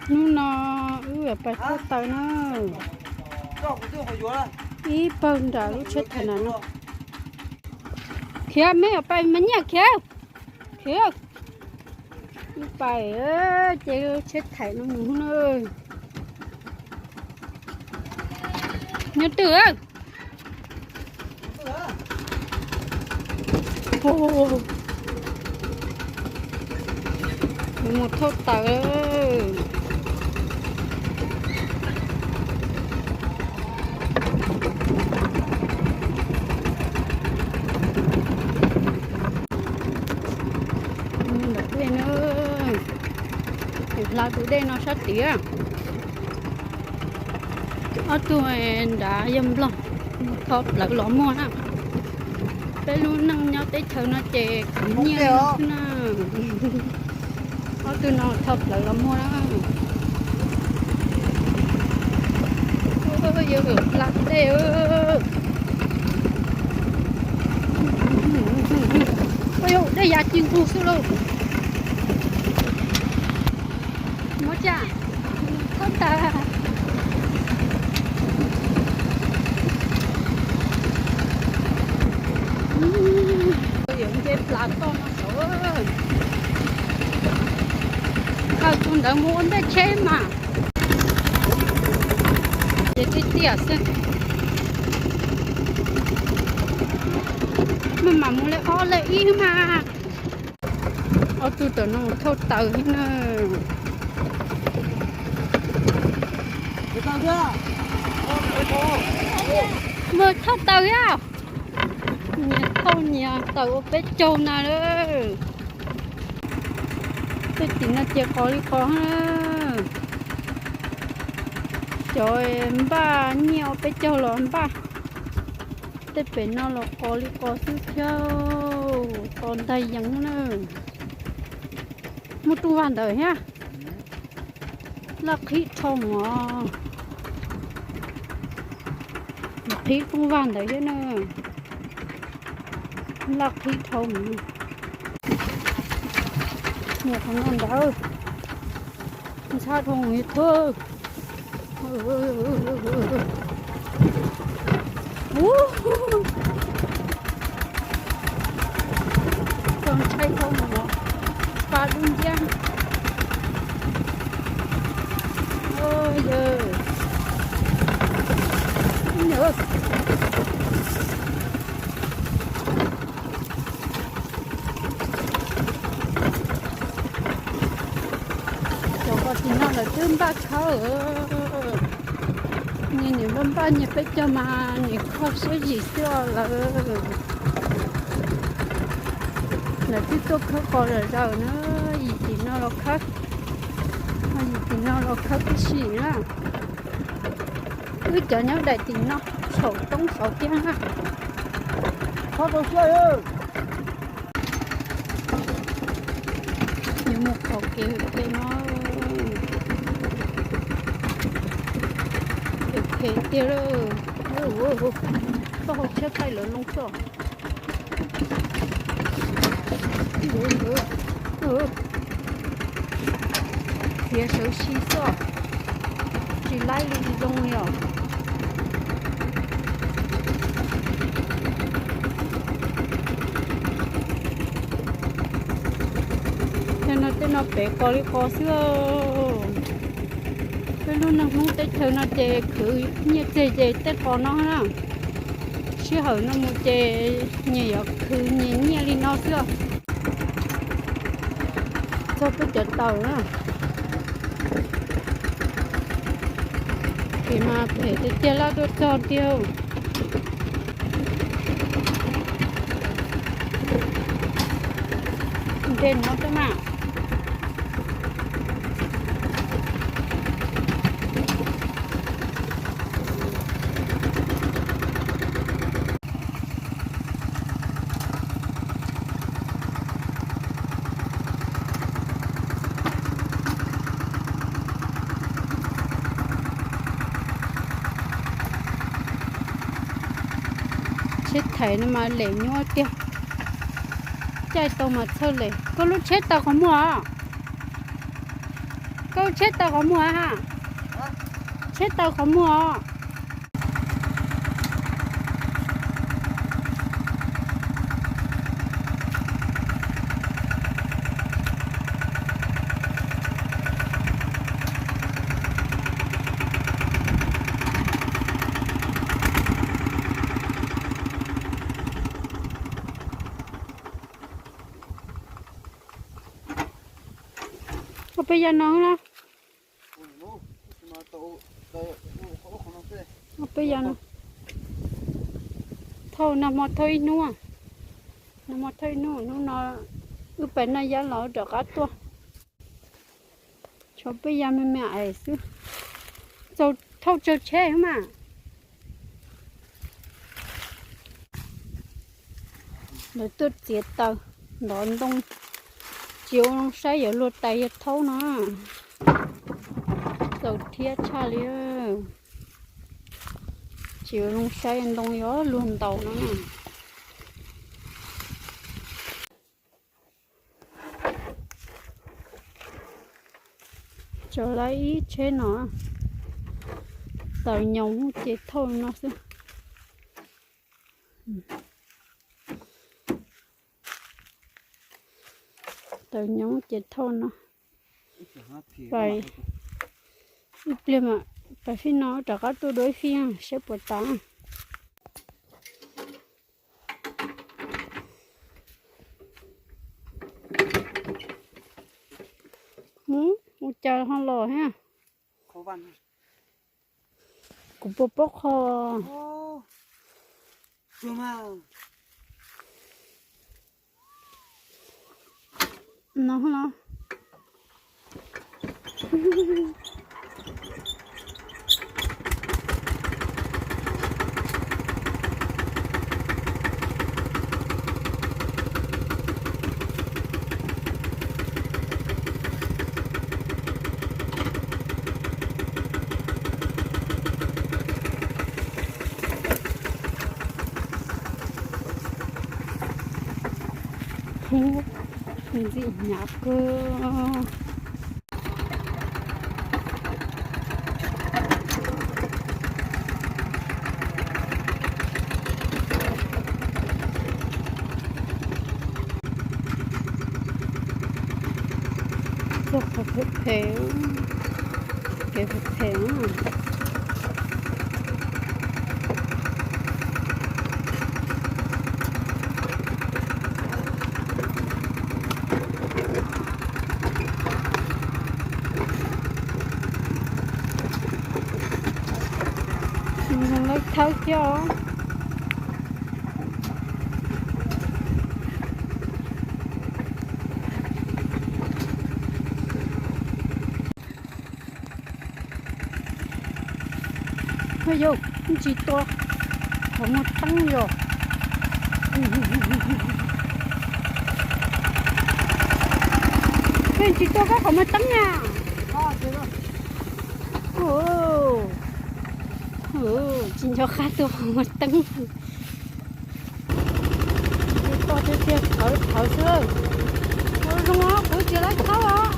Hnub no wb yuav pais thauj taws na. Ib pawg nram lub tsheb thais na no. Khiav, meb yuav pais mas nyiaj khiav. Khiav. Wb pais ces lub tsheb thais no mus na. Nyob twg? Mus thauj taws. Ntawm dej na, hla tus dej no sab tid. Ob tug nrad yog nplog, tho plawv los muag na. Peb lub neej nyob teb chaws no ces khwv nyiaj li no xwb na. Ob tug no tho plawv los muag na. Yog hla dej. Ua, dej ya ci nqug xwb lauj. Muab tsa, thauj taws. Yuav nce plas toj no saud. Khaws tus ntawd mus ua ntej tsheb mas. Ces tiaj tiaj xwb. Maj mam mus li ob li ib mas. Ob tug tam no thauj taws thiab na. Mus thauj taws thiab. Nyias thauj nyias taws ua peb caug na lawm. Tej tim no ces qos li qos na. Cov npaj nyiaj ua peb caug los npaj. Tej pem no los qos li qos xwb thiab, qos ntag yees na. Muaj rooj vag ntawd thiab. Laj qhib dhau mov. Qhib rooj vag ntawd thiab na. Laj qhib dhau mov. Niam qhov no ntawd. Ntshai dhau mus yus thub. Txaus ntshai dhau mus, pa dub nciab. Yawg, cov qos tim no lawv twb npaj khawb. Nyias niam npaj npaj nyias peb caug mas niam kho siab zim xwb os lawm. Lawv twb tuaj khawb qos zom zaws na, yim tim no los khawb, yim tim no los khawb tib si na. Wb cov nyob daim tim no saum roob saud kiag na. Yuav mus qaum kev pem no, phem tiag lawm. Koj hauv tsheb thaij lawv loo xwb. Txiav sawv si xwb, tsis laib li zoo li os. Tej no tej no pem qos li qos xwb. Peb lub neej Hmoob teb chaws no ces khwv nyiaj tseg ces tej qos no na. Sij hawm no mus ces nyias yuav khwv nyias nyiaj li no xwb. Txog peb cov taws na. Kev mas phem tiag tiag, laj tuaj txog tiag. Nte no tab mas. Tsheb thais no mas lem nyuaj tiag. Caij tau mas txhawj lem. Koj lub tsheb taws qhov muag os? Tsheb tawm qhov muag ha. Tsheb tawm qhov muag os. Ua peb yam no na. Ua peb yam no. Thauj nag hmo thauj ib hnub, nag hmo thauj ib hnub, hnub no wb pais noj yab los rov qab tuaj. Tshuav peb yam me me xwb. Txaus thauj tsawg tsheb mas. Lawv tuaj txiav taws, ntov ntoo, tsis ua zoo saib yuav luag tais yog thaub no. Txaus thiab tshaj li. Tsis ua zoo saib ntoo yuav luag ntaus no. Tso lawm ib tsheb no, taws nyoos ces thauj no xwb. Taws nyoos ces thauj no. Pais ib pliag mas pais fij no rov qab tuaj dua ib fij saib puas tas. Mus, ua cas ho los thiab? Kuv puas paub qho? No no. Ntxim hnyav kawg. Txog qhov phem phem, kev phem phem. Lawv thawb thiab os. Yog tsis tua qhov muag teeb yog. Peb tsis tua koj qhov muag teeb na. Tsis nco qab tua qhov muag teeb. Tsis tua tiag tiag, thawv thawv xwb. Ua zoo os, kuv tsis laib thawb os.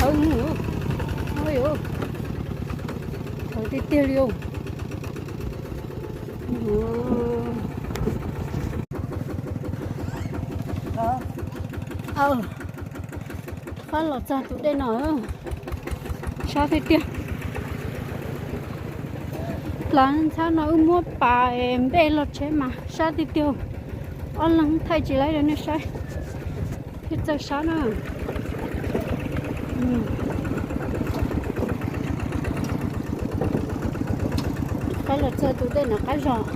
Thawv, thawv tiag tiag li os. Qab los txog tus dej no, sab tiag tiag. Plav ntxhab no wb muab pas npej los tsheb mas sab tiag tiag. Ob leeg thaij tsis laib rau nej saib thiaj txawj sab na. Qab los txog tus dej no qab zog.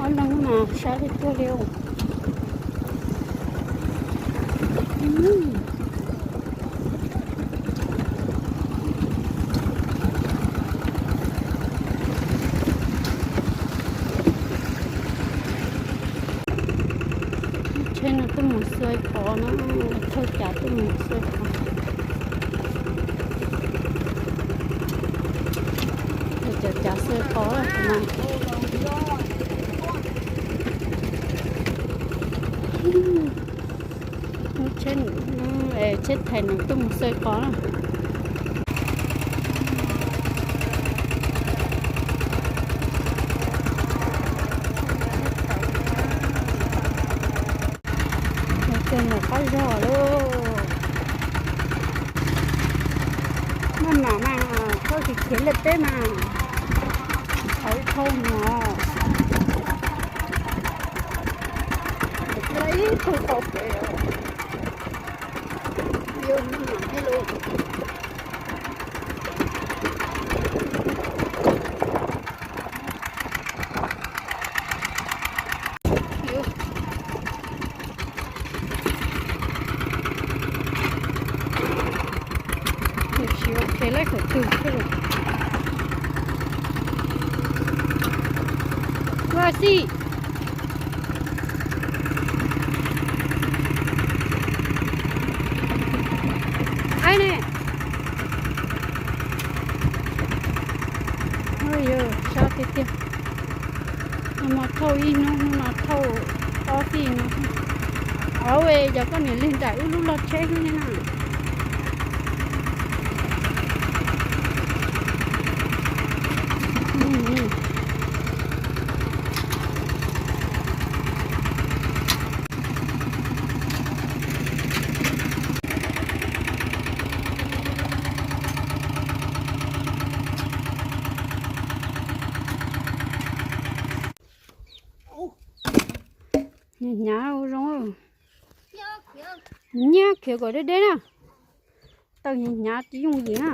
Ob leeg mas sab tiag tiag li. Tsheb no tuaj mus xuav pov no, thawj cav tuaj mus xuav pov. Thawj cav cav xuav pov no. Lub tsheb, tsheb thais nws tuaj mus xwb qhov na. Coj mus qab zog lauj. Maj mam mas, koj tsis khiav liaj teb mas, qhov ib thauj no, ib tug tau pem, yuav maj mam thiab lauj. Tsis ua ke lawm, qhov twg thiab lauj? Ua xij. Aib ne. Ua yog sab tiag tiag. Nag hmo thauj ib hnub, hnub no thauj ob fij no. Auj, yog koj niam lig nraim wb lub log tsheb xwb ne na. Hnyav hnyav ua zoo, nyiab khiav kom deb deb na. Taw hnyav hnyav tsis yooj yim na.